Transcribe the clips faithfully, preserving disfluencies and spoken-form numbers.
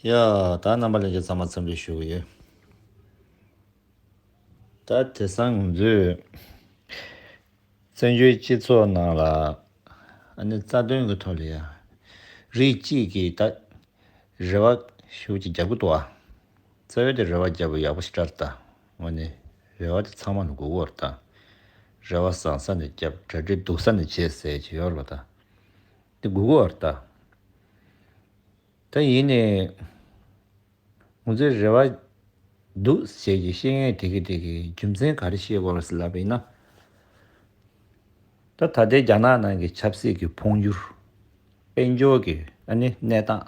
ཡ། ད་རྣམ་པ་ལྷན་རྒྱས་ཚང་མ་འཚམས་འདྲི་ཞུ་གི་ཡོད། ད་དེང་སང་ང་ཚོས་བཙན་བྱོལ་སྤྱི་ཚོགས་ནང་ལ་ཨ་ནི་རྩ་དོན་གྱི་ཐོག་ལ་ཡ་རིགས་གཅིག་གིས་ད་རེ་བ་ཞེ་པོ་ཅིག་རྒྱག་གི་འདུག་ཨ། རྩ་བའི་དེ་རེ་བ་རྒྱག་པ་ཡག་པོ་ཞེ་དྲག་རེད་ད། དངོས་གནས་རེ་བ་དེ་ཚང་མ་ལ་དགོས་ཀྱི་ཡོད་རེད་ད། རེ་བ་བཟང་ས་ནས་རྒྱབ། གྲ་སྒྲིག་སྡུག་ས་ནས་བྱེད་ཟེར་གྱི་ཡོད་རེད་པ་ད། དེ་དགོས་ཀྱི་ཡོད་རེད་ད། ད་ཡིན་ནའི་ང་ཚོའི་རེ་བ་འདུག་ཟེར་གྱི་བཤད་མཁན་དེ་གི་དེ་གི་རྒྱུ་མཚན་ག་རེ་བཤད་དགོས་རེད་ཟེར་ལབ་པ་ཡིན་ན། ད་ད་ལྟའི་རྒྱ་ནག་ནང་གི་ཆབ་སྲིད་ཀྱི་འཕོ་འགྱུར། དཔལ་འབྱོར་གྱི་ཨ་ནི་གནས་སྟངས་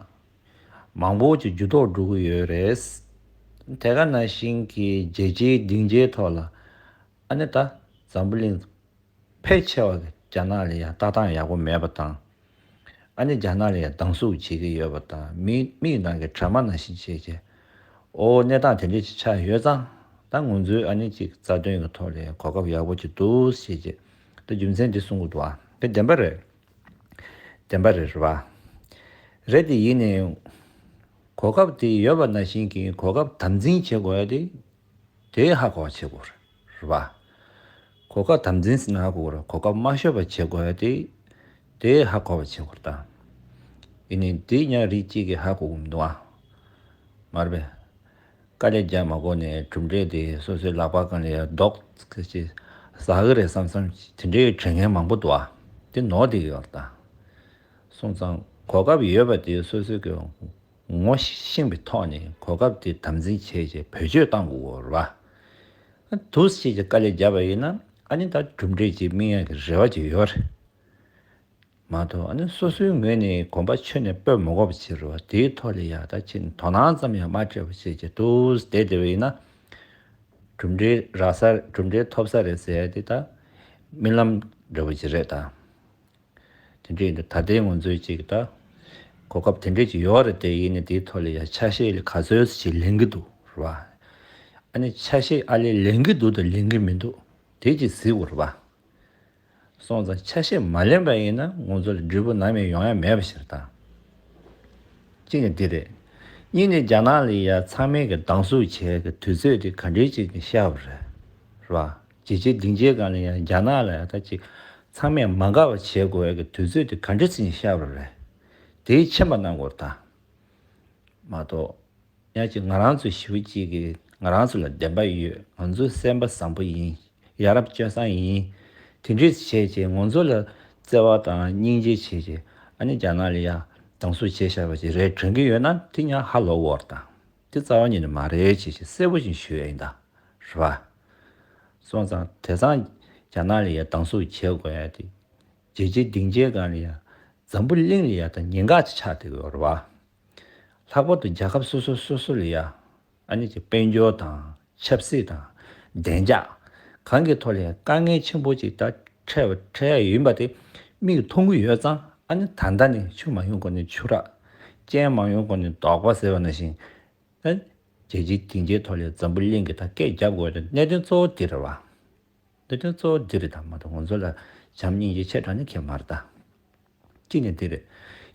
མང་པོ་ཅིག་འགྱུར་ལྡོག་འགྲོ་གི་ཡོད་རེད། དེ་ག་ནང་བཞིན་གྱི་རྒྱལ་སྤྱིའི་སྡིངས་ཆའི་ཐོག་ལ་ཨ་ནི་ད་འཛམ་བུ་གླིང་ཕལ་ཆེ་བ་གི་རྒྱ་ནག་ལ་ཡང་ལྟ་སྟངས་ཡག་པོ་མེད་པ་དང་། ཨ་ནི་རྒྱ་ནག་ལ་ཡང་སྡང་ཟུག་བྱེད་ཀྱི་ཡོད་པ་དང་། མི་མིག་ནང་གི་དྲ་མ་ནང་བཞིན་བྱས་བྱས། ཨོ་གནས་སྟངས་དེ་འདྲས་ཅིག་ཆགས་ཡོད་ཙང་། ད་ང་ཚོའི་ཨ་ནི་ཅིག་རྩ་དོན་གྱི་ཐོག་ལ་གོ་སྐབས་ཡག་པོ་ཅིག་འདུག་ཟེར་བྱས། ད་རྒྱུ་མཚན་འདི་གསུང་གི་འདུག་ཨ། དེ་བདེན་པ་རེད། བདེན་པ་རེད་རེད་པ། རེད་དེ་ཡིན་ནའི་གོ་སྐབས་དེ་ཡོད་པ་ནང་བཞིན་གྱི་གོ་སྐབས་དམ་འཛིན་བྱེད་དགོས་ཡ་དེ། དེ་ཧ་གོ་བ་བྱེད་དགོས་རེད་པ། གོ་སྐབས་དམ་འཛིན་ཟེར་ན་ཧ་གོ་དགོས་རེད། གོ་སྐབས་མ་ཤོར་བ་བྱེད་དགོས་ཡ་དེ། དེ་ཧ་གོ་བ་བྱེད་དགོས་རེད་ད། ཡིན་ནའི་དེ་ཡང་རིགས་གཅིག་གིས་ཧ་གོ་གི་མི་འདུག་ཨ། མ་རེད་པས། དཀའ་ལས་རྒྱག་མ་དགོས་ནས་གྲུབ་འབྲས་དེ་སོ་སོའི་ལག་པ་སྒང་ལ་ཡ་རྡོག་ཙམ་ཟ་གི་རེད་བསམ་བསམ་དེ་འདྲའི་དྲན་མཁན་མང་པོ་འདུག་ཨ། དེ་ནོར་བསྡད་ཀྱི་ཡོད་རེད་ད། སོང་ཙང་གོ་སྐབས་ཡོད་པ་དེ་སོ་སོའི་གི་ངོ་ཤེས་པའི་ཐོག་ནས་གོ་སྐབས་དེ་དམ་འཛིན་བྱས་བྱས་བེད་སྤྱོད་གཏང་དགོས་རེད་པ། འདུག་སེ་བྱས་བྱས་དཀའ་ལས་བརྒྱབ་པ་ཡིན་ན་ཨ་ནི་ད་གྲུབ་འབྲས་ཅིག་སྨིན་ཡག་གི་རེ་བ་ཅིག་ཡོད་རེད་མ་གཏོགས། ཨ་ནི་སོ་སོའི་ངོས་ནས་གོམ་པ་ཆུ་ནས་སྤོས་མ་དགོས་པ་བྱེད་རེད་པ། དེའི་ཐོག་ལ་ཡ་ད་ཕྱིན་དོ་སྣང་ཙམ་ཡང་མ་སྤྲད་པ་བྱས་བྱས་འདུག་སེ་བསྡད་བསྡད་པ་ཡིན་ན། གྲུབ་འབྲས་རག་ས་གྲུབ་འབྲས་ཐོབ་ས་རེད་ཟེར་ཡ་དེ་ད་རྨི་ལམ་འདྲ་པོ་ཅིག་རེད་ད། དེ་འདྲ་ཡིན་དུས་ད་ལྟའི་ང་ཚོའི་ཅིག་ད་གོ་སྐབས་དེ་འདྲ་ཅིག་ཡོད་རེད་དེ། ཡིན་ནའི་དེའི་ཐོག་ལ་ཡ་ཆ་ཤས་ལ་ག་ཚོད་ཅིག་ལེན་གྱི་འདུག་རེད་པ། ཨ་ནི་ཆ་ཤས་ཨ་ལས་ལེན་གྱི་འདུག་དང་ལེན་གྱི་མི་འདུག་དེ་ཅིག་གཟིགས་དགོས་རེད་པ། སོང་ཙང་ཆ་ཤས་མ་ལེན་པ་ཡིན་ན་ང་ཚོ་ལ་འབྲས་བུ་ནམ་ཡང་ཡོང་ཡ་མེད་པ་ཞིག་རེད་ད། གཅིག་ནི་འདི་རེད། གཉིས་ནི་རྒྱ་ནག་ལ་ཡ་ཚང་མས་ཀྱི་སྡང་ཟུག་བྱས་ཀྱི་དུས་ཚོད་དེ་ག་འདྲའི་ཅིག་ནས་ཤར་བ་རེད། རེད་པ། རྒྱལ་སྤྱིའི་སྡིངས་ཆའི་སྒང་ལ་ཡ་རྒྱ་ནག་ལ་ཡ་ད་ཅིག་ཚང་མས་མ་དགའ་བ་བྱེད་དགོས་ཀྱི་དུས་ཚོད་དེ་ག་འདྲ་ཅིག་ནས་ཤར་བ་རེད། དེ་མཁྱེན་པ་གནང་དགོས་རེད་ད། མ་གཏོགས། ཡང་ཅིག་ང་རང་ཚོ་ཞེ་པོ་ཅིག་གིས་ང་རང་ཚོ་ལ་བདེན་པ་ཡོད། ང་ཚོ་སེམས་པ་བཟང་པོ་ཡིན། ཡ་རབས་སྤྱོད་བཟང་ཡིན། དེ་འདྲས་བྱས་བྱས་ང་ཚོ་ལ་བརྩེ་བ་དང་སྙིང་རྗེ་བྱས་བྱས་ཨ་ནི་རྒྱ་ནག་ལ་ཡ་སྡང་ཟུག་བྱས་བཞག་པ་ཅིག་རེད་དྲན་གྱི་ཡོད་ན་དེ་ཡང་ཧ་ལོག་དགོས་རེད་ད། དེ་རྩ་བ་ཉིད་ནས་མ་རེད་བྱས་བྱས་གསལ་པོ་ཞིག་ཞུ་ཡ་ཡིན་ད། རེད་པ། སོང་ཙང་དེང་སང་རྒྱ་ནག་ལ་ཡ་སྡང་ཟུག་བྱེད་དགོས་ཡ་དེ། རྒྱལ་སྤྱིའི་སྡིངས་ཆའི་སྒང་ལ་ཡ། འཛམ་བུ་གླིང་ལ་ཡ་ད་ཉེན་ཁ་ཅིག་ཆགས་བསྡད་ཀྱི་ཡོད་རེད་པ། ལྷག་པར་དུ་རྒྱལ་ཁབ་སོ་སོ་སོ་སོ་ལ་ཡ། ཨ་ནི་ཅིག་དཔལ་འབྱོར་དང་ཆབ་སྲིད་དང་བདེ་འཇགས་གང་གི་ཐོག་ལ་ཡང་དཀའ་ངལ་ཆེན་པོ་ཅིག་ད་འཕྲད་པ་འཕྲད་ཡ་ཡིན་པ་དེ་མིག་མཐོང་གི་ཡོད་ཙང་། ཨ་ནི་ད་ལྟ་ནས་ཆུ་མ་ཡོང་གོང་ནས་ཆུ་རགས། སྤྱན་མ་ཡོང་གོང་ནས་རྡོག་པ་ཟེར་བ་ནང་བཞིན། ཨ། རྒྱལ་སྤྱིའི་སྡིངས་ཆའི་ཐོག་ལ་འཛམ་བུ་གླིང་གི་ད་སྐད་རྒྱབ་དགོས་དེ་གནད་དོན་གཙོ་བོ་འདི་རེད་པ། གནད་དོན་གཙོ་བོ་འདི་རེད་ད་མ་གཏོགས་ང་ཚོ་ལ་བྱམས་སྙིང་རྗེ་ཆེ་དྲགས་ནི་གང་ཡང་མ་རེད་ད། གཅིག་ནས་འདི་རེད།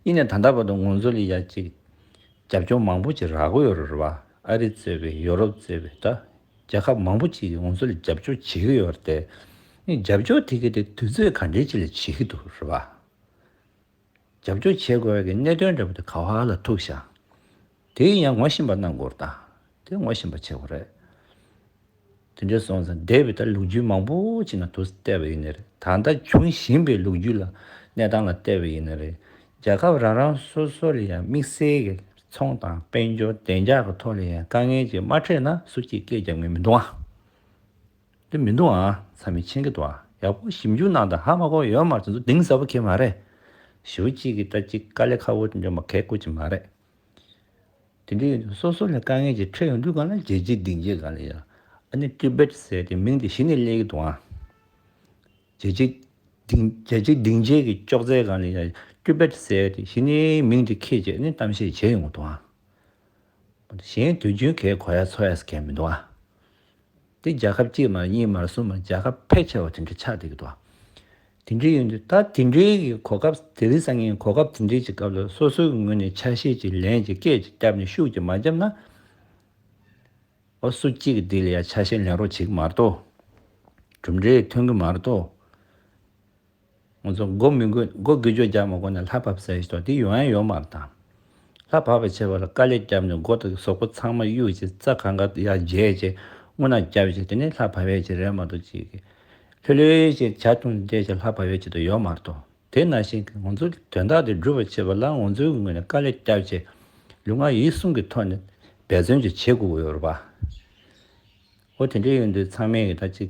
གཉིས་ནས་ད་ལྟ་བར་དུ་ང་ཚོ་ལ་ཡ་གཅིག་རྒྱབ་ལྗོངས་མང་པོ་ཅིག་རག་གི་ཡོད་རེད་པ། ཨ་རི་གཙོས་པའི་ཡོ་རོབ་གཙོས་པའི་ད་རྒྱལ་ཁབ་མང་པོ་ཅིག་གིས་ང་ཚོ་ལ་རྒྱབ་སྐྱོར་བྱེད་ཀྱི་ཡོད་རེད་དེ། ནི་རྒྱབ་སྐྱོར་དེ་གི་དེ་དུས་ཚོད་ག་འདྲའི་ཅིག་ལ་བྱེད་ཀྱི་འདུག་རེད་པ། རྒྱབ་སྐྱོར་བྱེད་དགོས་ཀྱི་གནད་དོན་འདྲ་པོ་དེ་ག་བ་ལ་ཐུག་ཤག་དེ་ཡང་ངོ་ཤེས་པ་གནང་དགོས་རེད་ད། དེ་ངོ་ཤེས་པ་བྱེད་དགོས་རེད། དེ་འདྲ་སོང་ཙང་འདས་པའི་ད་ལོ་རྒྱུས་མང་པོ་ཅིག་ནང་དུ་བལྟས་པ་ཡིན་ནའི་རེད། ད་ལྟ་འབྱུང་བཞིན་པའི་ལོ་རྒྱུས་ལ་གནས་སྟངས་ལ་བལྟས་པ་ཡིན་ནའི་རེད། རྒྱལ་ཁབ་རང་རང་སོ་སོ་ལ་ཡང་དམིགས་བསལ་གྱི་ཚོང་དང་དཔལ་འབྱོར་བདེ་འཇགས་ཀྱི་ཐོག་ལ་ཡང་དཀའ་ངལ་ཅིག་མ་འཕྲད་ན་སུ་གཅིག་སྐད་རྒྱག་མཁན་མི་འདུག་ཨ། དེ་མི་འདུག་ཨ། ཚང་མས་མཁྱེན་གྱི་འདུག་ཨ། ཡག་པོ་ཞིབ་འཇུག་གནང་དང་། ཧ་མ་གོ་ཡོད་མ་རེད། དེ་ཚོ་གཏིང་ཟབ་པོ་མཁྱེན་མ་རེད། ཞེ་པོ་ཅིག་གིས་ད་ཅིག་དཀའ་ལས་ཁག་པོ་དེ་འདྲ་མ་གལ་དགོས་ཀྱི་མ་རེད། དེ་འདྲ་ཡིན་དུས་སོ་སོ་ལ་དཀའ་ངལ་ཅིག་འཕྲད་ཡོང་དུས་སྒང་ལ་རྒྱལ་སྤྱིའི་སྡིངས་ཆའི་སྒང་ལ་ཡ། ཨ་ནི་ཏི་བེད་ཟེར་དེ་མིང་དེ་གཞི་ནས་སླེབས་ཀྱི་འདུག་ཨ། རྒྱལ་སྤྱིའི་སྡིངས་རྒྱལ་སྤྱིའི་སྡིངས་ཆའི་གི་ཅོག་ཙེའི་སྒང་ལ་ཡ་ཏི་བེད་ཟེར་དེ་གཞི་ནས་མིང་དེ་ཁྱེར་བྱས་ནས་གཏམ་བཤད་བྱས་ཡོང་གི་འདུག་ཨ། གཞན་དུས་རྒྱུན་གས་གོ་ཡ་ཚོར་ཡ་ཟེར་མཁན་མི་འདུག་ཨ། དེ་རྒྱལ་ཁབ་གཅིག་མ་གཉིས་མ་གསུམ་མ་རྒྱལ་ཁབ་ཕལ་ཆེ་བ་དེ་འདྲ་ཆགས་བསྡད་ཀྱི་འདུག་ཨ། དེ་འདྲ་ཡིན་དུས་ད་དེ་འདྲའི་གི་གོ་སྐབས། དེ་རིང་སང་ཉིན་གོ་སྐབས་དེ་འདྲའི་གི་སྐབས་ལ་སོ་སོའི་ངོས་ནས་ཆ་ཤས་ཅིག་ལན་ཅིག་སྐད་ཅིག་བརྒྱབ་ནས་ཤུགས་ཅིག་མ་བརྒྱབ་ན། ཨོ་སུ་གཅིག་གིས་འདི་ལ་ཡ་ཆ་ཤས་ལེན་རོགས་བྱེད་ཀྱི་མ་གཏོགས། གྲུབ་འབྲས་ཐོན་གྱི་མ་གཏོགས། ང་ཚོ་མགོ་མི་སྒུར། མགོ་སྒུར་ཅོག་རྒྱག་མ་དགོས་ན་ལྷ་བབས་ཟེར་ཞིག་དང་དེ་ཡོང་ཡ་ཡོད་མ་རེད་ད། ལྷ་བབས་པ་བྱེད་པ་ལ་དཀའ་ལས་བརྒྱབ་ནས་མགོ་དང་གཟུགས་པོ་ཚང་མ་གཡུག་བྱས། རྩྭ་གང་ག་ཡར་འཇལ་བྱས། རྔུལ་ནག་བརྒྱབ་བྱས། དེ་ནས་ལྷ་བབས་ཡས་ཅིག་རེད་མ་གཏོགས། ཅིག་ལྷོད་ལྷོད་བྱས་ཇ་འཐུང་བསྡད་བྱས་ལྷ་བབས་ཡས་ཅིག་ད་ཡོད་མ་རེད་དོ། དེ་ནང་བཞིན་གྱི་ང་ཚོ་དོན་དག་དེ་སྒྲུབ་པར་བྱེད་པ་ལ་ང་ཚོའི་ངོས་ནས་དཀའ་ལས་བརྒྱབ་བྱས་ལུས་ངག་ཡིད་གསུམ་གྱི་ཐོག་ནས་འབད་བརྩོན་ཅིག་བྱེད་དགོས་ཀྱི་ཡོད་རེད་པ། ཨོ་དེ་འདྲ་ཡིན་དུས་ཚང་མས་ཀྱི་ད་ཅིག་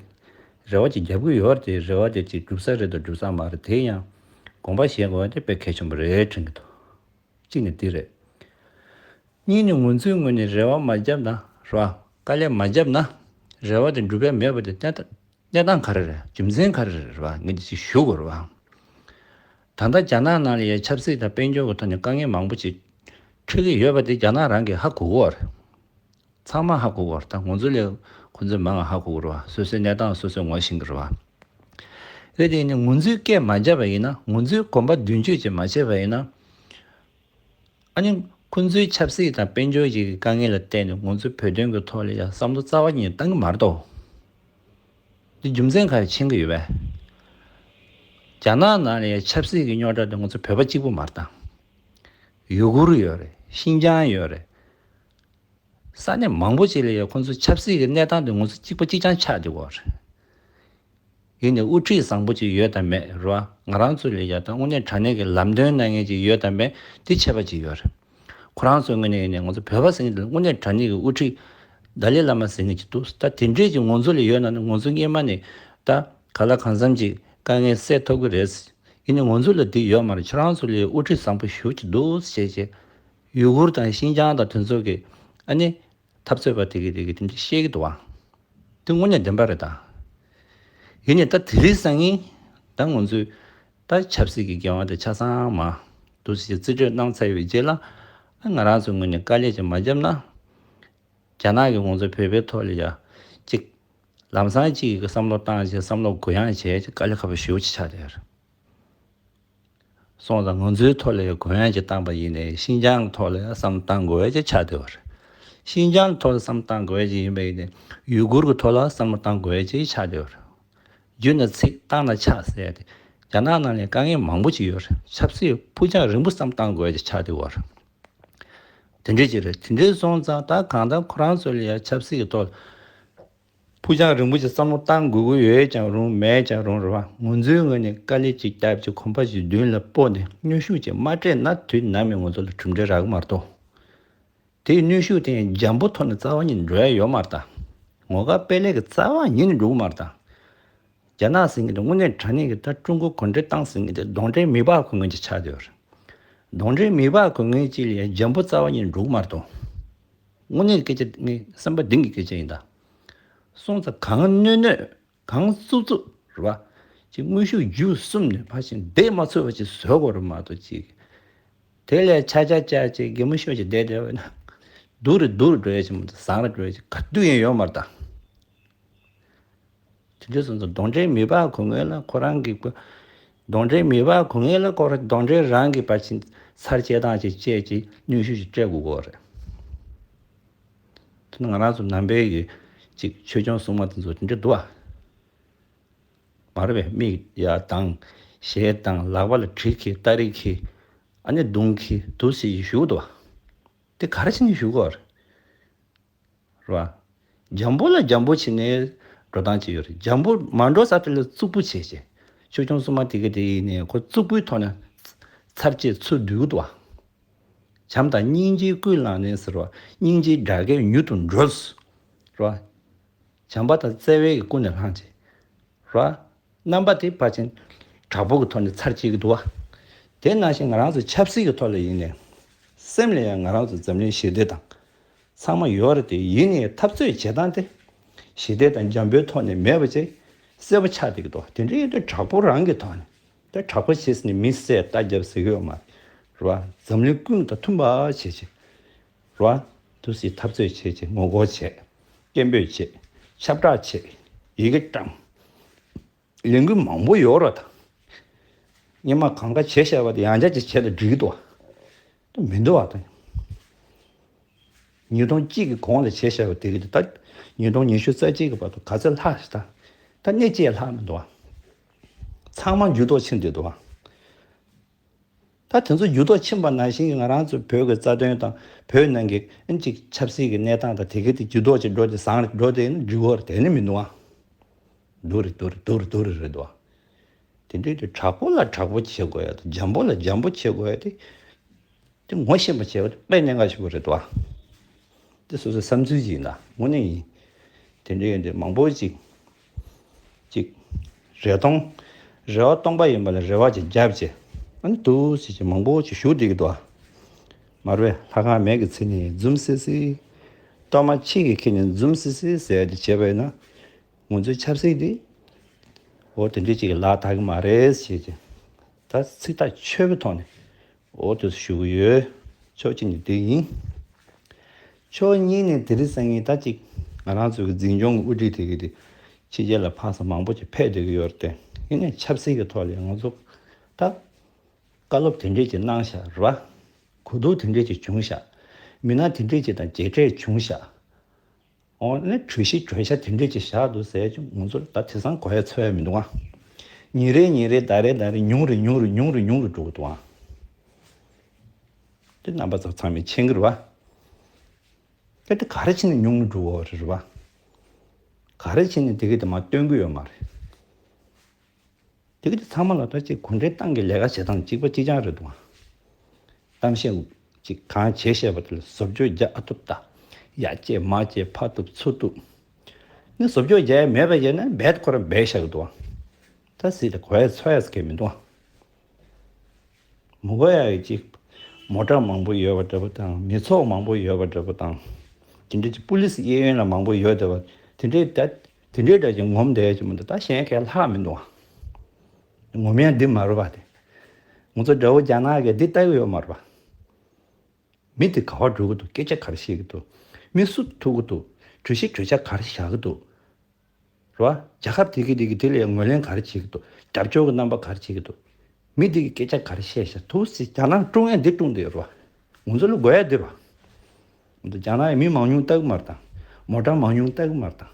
རེ་བ་ཅིག་རྒྱབ་ཀྱི་ཡོད་རེད་དེ། རེ་བ་དེ་ཅིག་འགྲུབ་ས་རེད་དང་འགྲུབ་ས་མ་རེད། དེ་ཡང་དགོངས་པ་བཞེས་དགོས་པ་དེ་དཔེ་གལ་ཆེན་པོ་རེད་དྲན་གྱི་འདུག། གཅིག་ནི་འདི་རེད། གཉིས་ནི་ང་ཚོའི་ངོས་ནས་རེ་བ་མ་བརྒྱབ་ན་རེད་པ། དཀའ་ལས་མ་བརྒྱབ་ན་རེ་བ་དེ་འགྲུབ་ཡ་མེད་པ་དེ་གནས་སྟངས་ག་རེ་རེད། རྒྱུ་མཚན་ག་རེ་རེད་པ། ངས་འདི་ཅིག་ཞུ་དགོས་རེད་པ། ད་ལྟ་རྒྱ་ནག་ནང་ལ་ཡ་ཆབ་སྲིད་དང་དཔལ་འབྱོར་གྱི་ཐོག་ནས་དཀའ་ངལ་མང་པོ་ཅིག་འཕྲད་ཀྱི་ཡོད་པ་དེ་རྒྱ་ནག་རང་གིས་ཧ་གོ་གི་ཡོད་རེད། ཚང་མ་ཧ་གོ་གི་ཡོད་རེད། ད་ང་ཚོ་ལས་ཁོ་ཚོས་མང་བ་ཧ་གོ་གི་རེད་པ། སོ་སོའི་གནས་སྟངས་སོ་སོས་ངོ་ཤེས་ཀྱི་རེད་པ། རེད་དེ་ནི་ང་ཚོས་སྐད་མ་བརྒྱབ་པ་ཡིན་ན། ང་ཚོས་གོམ་པ་མདུན་སྐྱོད་ཅིག་མ་བྱས་པ་ཡིན་ན། ཨ་ནི་ཁོ་ཚོའི་ཆབ་སྲིད་དང་དཔལ་འབྱོར་གྱི་དཀའ་ངལ་ལ་བརྟེན་ནས་ང་ཚོའི་བོད་དོན་གྱི་ཐོག་ལ་ཡང་བསམ་བློ་རྩ་བ་ཉིད་བཏང་གི་མ་རེད་དོ། འདི་རྒྱུ་མཚན་ག་རེ་མཁྱེན་གྱི་ཡོད་པས། རྒྱ་ནག་ནང་ལ་ཡང་ཆབ་སྲིད་ཀྱི་རྙོག་དྲ་དེ་ང་ཚོ་བོད་པ་གཅིག་པུ་མ་རེད་ད། ཡུ་གུར་ཡོད་རེད། ཤིན་ཅང་ཡོད་རེད། ས་གནས་མང་པོ་ཅིག་ལ་ཡང་ཁོ་ཚོ་ཆབ་སྲིད་ཀྱི་གནས་སྟངས་དེ་ང་ཚོ་གཅིག་པ་གཅིག་རྐྱང་ཆགས་བསྡད་ཡོད་རེད། ཡིན་ནའི་དབུ་ཁྲིད་བཟང་པོ་ཅིག་ཡོད་དམ་མེད་རེད་པ། ང་རང་ཚོ་ལ་ཡ་ད་དངོས་གནས་དྲང་གནས་ཀྱི་ལམ་སྟོན་གནང་མཁན་ཅིག་ཡོད་དམ་མེད་དེ་ཁྱད་པར་ཅིག་ཡོད་རེད། ཁོ་རང་ཚོའི་ངོས་ནས་ཡིན་ནའི་ང་ཚོ་བོད་པ་ཟེར་མཁན་དེ་དངོས་གནས་དྲང་གནས་ཀྱི་དབུ་ཁྲིད་ཏཱ་ལའི་བླ་མ་ཟེར་མཁན་ཅིག་འདུག། ད་དེ་འདྲས་ཅིག་ང་ཚོ་ལ་ཡོད་ན་ནི་ང་ཚོ་སྔོན་མ་ནས་ད་གང་ལ་གང་འཚམ་ཅིག་དཀའ་ངལ་སེལ་ཐུབ་ཀྱི་རེད། ཡིན་ནའི་ང་ཚོ་ལ་དེ་ཡོད་མ་རེད། ཁྱོད་རང་ཚོ་ལ་དབུ་ཁྲིད་བཟང་པོ་ཞེ་པོ་ཅིག་འདུག་ཟེར་བྱས། ཡུ་གུར་དང་ཤིན་ཅང་དང་དེ་ཚོ་གི་ཨ་ནི་འཐབ་རྩོད་པ་དེ་གིས་དེ་གིས་དེ་འདྲ་བཤད་ཀྱི་འདུག་པ། དེ་དངོས་གནས་བདེན་པ་རེད་ད། ཡིན་ནའི་ད་དེ་རིང་སང་ཉིན་ད་ང་ཚོས་ད་ཆབ་སྲིད་ཀྱི་འགན་དབང་དེ་ཆ་ཚང་མར་འདུག་སེ་རྩིས་སྤྲོད་གནང་ཚར་བའི་རྗེས་ལ། ང་རང་ཚོའི་ངོས་ནས་དཀའ་ལས་ཅིག་མ་བརྒྱབ་ན། རྒྱ་ནག་གིས་ང་ཚོ་བོད་པའི་ཐོག་ལ་ཡ་ཅིག་ལམ་སང་ཅིག་གི་བསམ་བློ་བཏང་བྱས། བསམ་བློ་གུ་ཡངས་བྱས་ཅིག་དཀའ་ལས་ཁག་པོ་ཞེ་པོ་ཅིག་ཆགས་བསྡད་ཡོད་རེད། སོང་ཙང་ང་ཚོའི་ཐོག་ལ་ཡང་གུ་ཡངས་ཅིག་བཏང་པ་ཡིན་ནའི་ཤིན་ཅང་གི་ཐོག་ལ་ཡང་བསམ་བློ་བཏང་དགོས་པ་ཅིག་ཆགས་བསྡད་པ་རེད། ཤིན་ཅང་གི་ཐོག་ལ་བསམ་བློ་བཏང་དགོས་པ་ཅིག་ཡིན་པ་ཡིན་ནའི་ཡུ་གུར་གྱི་ཐོག་ལ་བསམ་བློ་བཏང་དགོས་པ་ཅིག་ཆགས་བསྡད་པ་རེད། རྒྱུ་ན་ཚིག་བཏང་ན་ཆགས་ཟེར་ཡ་དེ། རྒྱ་ནག་ནང་ལ་དཀའ་ངལ་མང་པོ་ཅིག་ཡོད་རེད། ཆབ་སྲིད་ཕུགས་རྒྱང་རིང་པོ་བསམ་བློ་བཏང་དགོས་པ་ཅིག་ཆགས་བསྡད་པ་རེད། དེ་འདྲས་ཅིག་རེད། དེ་འདྲས་སོང་ཙང་ད་གང་ལྟར་ཁོ་རང་ཚོ་ལ་ཡང་ཆབ་སྲིད་ཀྱི་ཐོག་ཕུགས་རྒྱང་རིང་པོ་ཞིག་བསམ་བློ་བཏང་དགོས་ཀྱི་ཡོད་ཀྱང་རུང་མེད་ཀྱང་རུང་རེད་པ། ང་ཚོའི་ངོས་ནས་དཀའ་ལས་ཅིག་བརྒྱབ་ཅིག་གོམ་པ་ཞིག་མདུན་ལ་སྤོ་ནས་གནོན་ཤུགས་ཅིག་མ་སྤྲད་ན་དུས་ནམ་ཡང་ང་ཚོ་ལ་གྲུབ་འབྲས་རག་གི་མ་རེད་དོ། དེའི་གནོན་ཤུགས་དེ་ཡང་འཇམ་པོ་ཐོག་ནས་རྩ་བ་ཉིད་འགྲོ་ཡ་ཡོད་མ་རེད་ད། ངོ་དགའ་དཔེ་ལེགས་ཀྱི་རྩ་བ་ཉིད་ནས་འགྲོ་གི་མ་རེད་ད། རྒྱ་ནག་ཟེར་མཁན་དེ་དངོས་གནས་དྲང་གནས་ཀྱི་ད་ཀྲུང་གོ་གུང་ཁྲན་ཏང་ཟེར་མཁན་དེ་གདོན་འདྲེ་མི་ཕམ་གྱི་ངོས་ཀྱི་ཆགས་བསྡད་ཡོད་རེད། གདོན་འདྲེ་མི་ཕམ་གྱི་ངོས་ཅིག་ལ་ཡང་འཇམ་པོ་རྩ་བ་ཉིད་འགྲོ་གི་མ་རེད་དོ། དངོས་གནས་ཀྱི་སྐད་ཆ་ངས་སེམས་པ་གཏིང་གི་སྐད་ཆ་ཡིན་ད། སོང་ཙང་གང་གནོད་གནོད། གང་རྩུབ་རྩུབ་རེད་པ། ཅིག་དངོས་ཤུགས་བརྒྱུད་གསུམ་ནས་ཕར་ཕྱིན་བསྡད་མ་ཚུགས་པ་ཅིག་བཟོ་དགོས་རེད་མ་གཏོགས་ཅིག་དེ་ལས་ཆ་ཆ་ཆ་ཅིག་གད་མོ་ཤོར་ཅིག་བསྡད་བསྡད་པ་ན། སྡུག་རུ་སྡུག་རུ་འགྲོ་ཡ་ཅིག་མ་གཏོགས་བཟང་རུ་འགྲོ་ཡ་ཅིག་ག་དུས་ཡང་ཡོད་མ་རེད་ད། དེ་འདྲ་སོང་ཙང་གདོན་འདྲེ་མི་ཕམ་གྱི་ངོས་ལ་ཁོ་རང་གི་གདོན་འདྲེ་མི་ཕམ་གྱི་ངོས་ལ་ཁོ་རང་གདོན་འདྲེ་རང་གི་ཕར་ཕྱིན་ཚར་བཅད་སྟངས་ཅིག་བཅད་ཅིག་གནོན་ཤུགས་ཅིག་སྤྲད་དགོས་ཀྱི་ཡོད་རེད། དེ་ནི་ང་རང་ཚོ་ནང་པའི་གི་ཅིག་ཆོས་སྐྱོང་སྲུང་མ་དེ་ཚོ་དེ་འདྲ་འདུག་པ། མ་རེད་པས། མིག་ཡར་གདངས། ཞལ་གདངས། ལག་པ་ལ་གྲི་འཁྱེར། སྟ་རེ་འཁྱེར། ཨ་ནི་མདུང་འཁྱེར། འདུག་སེ་བཞུགས་འདུག་པ། དེ་ག་རེ་བྱས་ནས་བཞུགས་ཀྱི་ཡོད་རེད། རེད་པ། འཇམ་པོ་ལ་འཇམ་པོ་བྱས་ནས་འགྲོ་སྟངས་ཅིག་ཡོད་རེད། འཇམ་པོ་མ་འགྲོ་ས་དེ་ལ་རྩུབ་པོ་བྱས་བྱས། ཆོས་སྐྱོང་སྲུང་མ་དེ་ག་དེ་ཡིན་ནའི་ཁོ་རྩུབ་པོའི་ཐོག་ནས་ཚར་བཅད་ཚུར་བསྡུས་འདུག་པ། བྱམས་དང་སྙིང་རྗེའི་ཀུན་བསླངས་ནས་ཟེར་བ། སྙིང་རྗེའི་སྒྲ་སྐད་མྱུར་དུ་འགྲོ། རེད་པ། བྱམས་པ་དང་བརྩེ་བའི་ཀུན་ནས་བསླངས་བྱས། རེད་པ། རྣམ་པ་དེ་ཕར་ཕྱིན་དྲག་པོ་གི་ཐོག་ནས་ཚར་བཅད་ཀྱི་འདུག་པ། དེ་ནང་བཞིན་ང་རང་ཚོ་ཆབ་སྲིད་ཀྱི་ཐོག་ལ་ཡིན་ནའི། སེམས་ལ་ཡང་ང་རང་ཚོ་འཛམ་གླིང་ཞི་བདེ་དང་ཚང་མ་ཡོད་རེད་དེ། ཡིན་ནའི་འཐབ་རྩོད་བྱེད་སྟངས་དེ་ཞི་བདེ་དང་འཇམ་པོའི་ཐོག་ནས་མེད་པ་ཅིག་གསལ་པོ་ཆགས་བསྡད་ཀྱི་འདུག། དེ་འདྲ་ཡིན་དུས་དྲག་པོ་རང་གི་ཐོག་ནས། ད་དྲག་པོ་བྱས་ནས་མི་བསད་རྟ་བརྒྱབ་ཟེར་གྱི་ཡོད་མ་རེད་པ། འཛམ་གླིང་ཀུན་དང་མཐུན་པ་བྱས་བྱས། རེད་པ། འདུག་སེ་འཐབ་རྩོད་བྱས་བྱས། ངོ་རྒོལ་བྱས། སྐད་འབོད་བྱས། ཁྱབ་བསྒྲགས་བྱས། ཡི་གེ་བཀྲམ། ལས་འགུལ་མང་པོ་ཡོད་རེད་ད། སྔོན་མ་གང་ག་བྱས་བཞག་པ་དེ་ཡང་བསྐྱར་ཅིག་བྱས་ན་འགྲིག་གི་འདུག་བ། མི་འདུག་བ་དང་། ཉིས་སྟོང་གཅིག་གི་གོང་ལ་བྱས་བཞག་པ་དེ་གི་དེ་ད་ཉིས་སྟོང་ཉི་ཤུ་རྩ་གཅིག་གི་བར་དུ་ག་ཚོད་ལྷག་ཞིག་ད། ད་སྣེ་གཅིག་ལྷག་མི་འདུག་བ། ཚང་མ་འགྱུར་ལྡོག་ཕྱིན་བསྡད་འདུག་བ། ད་དེ་ཚོ་འགྱུར་ལྡོག་ཕྱིན་པ་ནང་བཞིན་གྱི་ང་རང་ཚོ་བོད་ཀྱི་རྩ་དོན་དང་བོད་ནང་གི་ཨ་ནི་ཅིག་ཆབ་སྲིད་ཀྱི་གནས་སྟངས་དང་དེ་གི་དེ་འགྱུར་ལྡོག་ཅིག་འགྲོ་དེ་བཟང་རེ་འགྲོ་དེ་ནི་འགྲིག་གི་རེད། དེ་ནི་མི་འདུག་ཨ། སྡུག་རེད་སྡུག་རེད་སྡུག་རེད་སྡུག་རེད་རེད་འདུག་ཨ། དེ་འདྲའི་དུས་དྲག་པོ་ལ་དྲག་པོ་བྱེད་དགོས་ཡ་དང་འཇམ་པོ་ལ་འཇམ་པོ་བྱེད་དགོས་ཡ་དེ། དེ་ངོ་ཤེས་པ་བྱས་པ་དཔེ་གནད་འགག་ཆེན་པོ་རེད་དོ། དེ་སོ་སོའི་བསམ་ཚུལ་ཅིག་ཡིན་ན་དངོས་གནས་ཡིན། དེ་འདྲའི་ཡོད་དེ་མང་པོ་ཅིག་ཅིག་རེ་སྟོང་། རེ་བ་སྟོང་པ་ཡིན་པ་ལ་རེ་བ་ཅིག་བརྒྱབ་བྱས། ཨ་ནི་འདུག་ཟེར་ཅིག་མང་པོ་ཅིག་ཞུགས་བསྡད་ཀྱི་འདུག་མ་རེད་པས། ལྷ་ཁང་མེད་ཀྱི་ཚེ་ནི་འཛུམ་སིལ་སིལ། གཏོར་མ་ཕྱི་གི་ཁྱེར་ནས་འཛུམ་སིལ་སིལ་ཟེར་ཏེ་བྱས་པ་ཡིན་ན། ང་ཚོའི་ཆབ་སྲིད་འདི། འོ་དེ་འདྲའི་ཅིག་གི་ལག་ཐག་གི་མ་རེད་ཟེར་ཅིག་ད་ཚིག་ཐག་ཆོད་པའི་ཐོག་ནས། འོ་དེ་ཞུ་གི་ཡོད། ཕྱོགས་གཅིག་ནས་དེ་ཡིན། ཕྱོགས་གཉིས་ནས་དེ་རིང་སང་ཉིན་ད་ཅིག་ང་རང་ཚོའི་གི་འཛིན་སྐྱོང་གི་དབུ་ཁྲིད་དེ་གི་དེ་ཕྱི་རྒྱལ་ལ་ཕ་ས་མང་པོ་ཅིག་ཕེབས་བསྡད་ཀྱི་ཡོད་རེད་དེ། ཡིན་ནའི་ཆབ་སྲིད་ཀྱི་ཐོག་ལ་ང་ཚོ་ད་བཀའ་སློབ་དེ་འདྲས་ཅིག་གནང་ཤག་རེད་པ། གོ་བསྡུར་དེ་འདྲས་ཅིག་བྱུང་ཤག་མི་སྣ་དེ་འདྲས་ཅིག་དང་མཇལ་འཕྲད་བྱུང་ཤག་འོ་ན་གྲོས་གཞི་གྲོས་འཆར་དེ་འདྲས་ཅིག་བཞག་འདུག་ཟེར་ཀྱང་ང་ཚོར་ད་དེང་སང་གོ་ཡ་ཚོར་ཡ་མི་འདུག་ཨ། ཉིན་རེ་ཉིན་རེ་ཟླ་རེ་ཟླ་རེ་ཉུང་རུ་ཉུང་རུ་ཉུང་རུ་ཉུང་རུ་འགྲོ་གི་འདུག་ཨ། དེ་རྣམ་པ་ཚོ་ཚང་མས་མཁྱེན་གྱི་རེད་པ། གལ་ཏེ་ག་རེ་བྱས་ནས་ཉུང་རུ་འགྲོ་གི་རེད་པ། ག་རེ་བྱས་ནས་དེ་གི་དེ་མར་སྟོན་གྱི་ཡོད་མ་རེད། དེ་གི་དེ་ཚང་མ་ལ་ད་ཅིག་གུང་ཁྲན་ཏང་གི་ལས་ཀ་བྱེད་སྟངས་གཅིག་པ་གཅིག་རྐྱང་རེད་འདུག་ཨ། གཏམ་བཤད་ཅིག་གང་བྱས་བཤད་པ་དེ་ལ་བཟོ་བཅོས་རྒྱག་ཨ་ཐུབ་ད། ཡར་བསྐྱེད་མར་བསྐྱེད་ཕར་གཏུབ་ཚུར་གཏུབ། ནི་བཟོ་བཅོས་རྒྱག་ཡ་མེད་པ་བྱས་ན་རྦད་ཁོ་རང་རྦད་བཞག་གི་འདུག་ཨ། ད་སྲིད་ལ་གོ་ཡ་ཚོར་ཡ་ཟེར་མཁན་མི་འདུག་ཨ། མི་དགོས་ཡ་ཡོད་ཅིག་མོ་ཊ་མང་པོ་ཡོད་པ་འདྲ་པོ་དང་མི་ཚོགས་མང་པོ་ཡོད་པ་འདྲ་པོ་དང་། དེ་འདྲ་ཅིག་པུ་ལིས་གཡས་གཡོན་ལ་མང་པོ་ཡོད་བསྡད་པ། དེ་འདྲའི་ད་དེ་འདྲའི་འདྲ་ཅིག་ངོམ་བསྡད་ཡ་ཅིག་མི་འདུག་ད་གཞན་གས་ལྷག་མི་འདུག་ཨ། ངོམ་ཡ་འདི་མ་རེད་པ་དེ། ང་ཚོ་དགྲ་བོ་རྒྱ་ནག་གིས་འདི་ལྟ་གི་ཡོད་མ་རེད་པ། མི་དེ་ག་པར་འགྲོ་གི་འདུག་སྐད་ཆ་ག་རེ་བཤད་ཀྱི་འདུག་མི་སུ་ཐུག་གི་འདུག་གྲོས་གཞི་གྲོས་འཆར་ག་རེ་བཞག་གི་འདུག་རེད་པ། རྒྱལ་ཁབ་དེ་གི་དེ་གི་དེ་ལ་ངོས་ལེན་ག་རེ་བྱེད་ཀྱི་འདུག་རྒྱབ་སྐྱོར་གྱི་རྣམ་པ་ག་རེ་བྱེད་ཀྱི་འདུག་མི་དེ་གི་སྐད་ཆ་ག་རེ་བཤད་ཤག་ཐུག་སྲིད་རྒྱ་ནག་ཀྲུང་ཡ་འདི་ཀྲུང་དེ་རེད་པ། ང་ཚོ་ལ་དགོས་ཡ་འདི་རེད་པ། ང་ཚོ་རྒྱ་ནག་ཡ་མི་མང་ཉུང་ལྟ་གི་མ་རེད་དང་། མོ་ཊ་མང་ཉུང་ལྟ་གི་མ་རེད་དང་།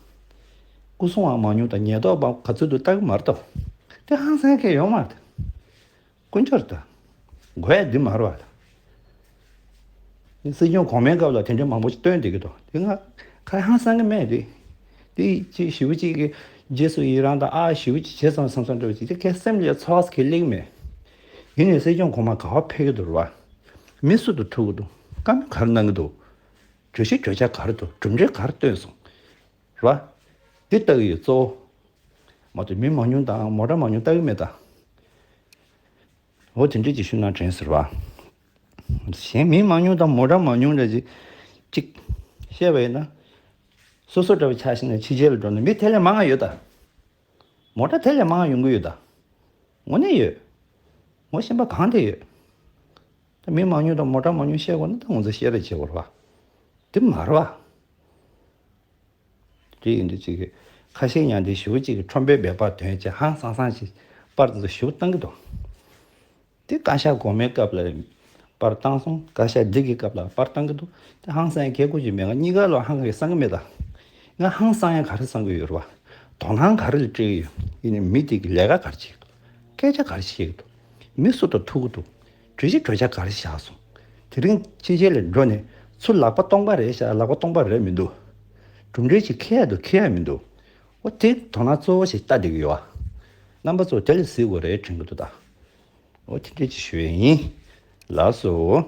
སྐུ་སྲུང་བ་མང་ཉུང་དང་ཉེན་རྟོག་པ་ག་ཚོད་འདུག་ལྟ་གི་མ་རེད་དོ། དེ་ཧང་སང་མཁན་ཡོད་མ་རེད། དཀོན་མཆོག་ད། དགོས་ཡ་འདི་མ་རེད་པ། སྲིད་སྐྱོང་གོང་མའི་སྐབས་ལ་དེ་འདྲ་མང་པོ་ཞིག་བཏོན་བསྡད་ཀྱི་འདུག་དེ་ང་ཁ་ཧང་སང་གི་མེད་དེ། དེ་ཅིག་ཞེ་པོ་ཅིག་གི་རྗེས་སུ་ཡི་རང་དང་ཨ་ཞེ་པོ་ཅིག་བྱས་སོང་བསམ་བསམ་འདྲ་བོ་ཅིག་དེ་ཁའི་སེམས་ལ་ཚོར་བ་ཟེར་མཁན་སླེབས་མེད། ཡིན་ནའི་སྲིད་སྐྱོང་གོང་མ་ག་པར་ཕེབས་ཀྱི་འདུག་རེད་པ། མི་སུ་དང་ཐུག་གི་འདུག་བཀའ་མོལ་ག་རེ་གནང་གི་འདུག་གྲོས་གཞི་གྲོས་འཆར་ག་རེ་འདུག་གྲུབ་འབྲས་ག་རེ་བཏོན་སོང་། རེད་པ། འདི་ལྟ་གི་ཡོད་གཙོ་བོ། མ་གཏོགས་མི་མང་ཉུང་དང་མོ་ཊ་མང་ཉུང་ལྟ་གི་མེད་ད། འོ་དེ་འདྲས་ཅིག་ཞུ་ན་དྲན་ཟེར་བ། གཞན་མི་མང་ཉུང་དང་མོ་ཊ་མང་ཉུང་འདྲ་ཅིག་ཅིག་བཤད་པ་ཡིན་ན། སོ་སོ་འདྲ་བོ་ཆ་བཞག་ན་ཕྱི་རྒྱལ་ལ་འགྲོ་ན་མི་དེ་ལས་མང་ང་ཡོད་ད། མོ་ཊ་དེ་ལས་མང་ང་ཡོང་གི་ཡོད་ད། དངོས་གནས་ཡོད། ངོ་ཤེས་པ་གང་དེ་ཡོད། ད་མི་མང་ཉུང་དང་མོ་ཊ་མང་ཉུང་བཤད་དགོས་ན་ད་ང་ཚོ་བཤད་རེས་བྱེད་དགོས་རེད་པ། དེ་མ་རེད་པ། དེ་ཡིན་དུས་ཅིག་གི་ཁ་ཞེ་མཉམ་འདི་ཞེ་པོ་ཅིག་གི་ཁྲོམ་པའི་སྦལ་པ་དོན་བྱས་ཧང་སང་སང་ཞིག་པར་དེ་ཚོ་ཞེ་པོ་བཏང་གི་འདུག་དེ་བཀའ་ཤག་གོང་མའི་སྐབས་ལ་པར་བཏང་སོང་། བཀའ་ཤག་འདི་གི་སྐབས་ལ་པར་བཏང་གི་འདུག་དེ་ཧང་སང་ཡ་གལ་ཁུར་ཅིག་མེད། ང་གཉིས་ཀ་ལ་ཧང་གི་སང་གི་མེད་ད། ང་ཧང་སང་ཡ་ག་རེ་སང་གི་ཡོད་རེད་པ། དོ་སྣང་ག་རེ་ལ་སྤྲད་ཀྱི་ཡོད། ཡིན་ནའི་མི་དེ་གི་ལས་ཀ་ག་རེ་བྱེད་ཀྱི་འདུག་སྐད་ཆ་ག་རེ་བཤད་ཀྱི་འདུག་མི་སུ་དང་ཐུག་གི་འདུག་གྲོས་གཞི་གྲོས་འཆར་ག་རེ་བཞག་སོང་། དེ་རིང་ཕྱི་རྒྱལ་ལ་འགྲོ་ནས་ཚུར་ལག་པ་སྟོང་པ་རེད་བཞག་ལག་པ་སྟོང་པ་རེད་མི་འདུག་གྲུབ་འབྲས་ཅིག་འཁྱེར་ཡ་འདུག་འཁྱེར་ཡ་མི་འདུག་འོ་དེ་དོ་སྣང་གཙོ་བོ་ཞིག་ལྟ་བསྡད་ཀྱི་ཡོད་པ། རྣམ་པ་ཚོ་དེ་ལ་གཟིགས་དགོས་རེད་དྲན་གྱི་འདུག་ད། འོ་དེ་འདྲས་ཅིག་ཞུ་ཡས་ཡིན། ལགས་སོ།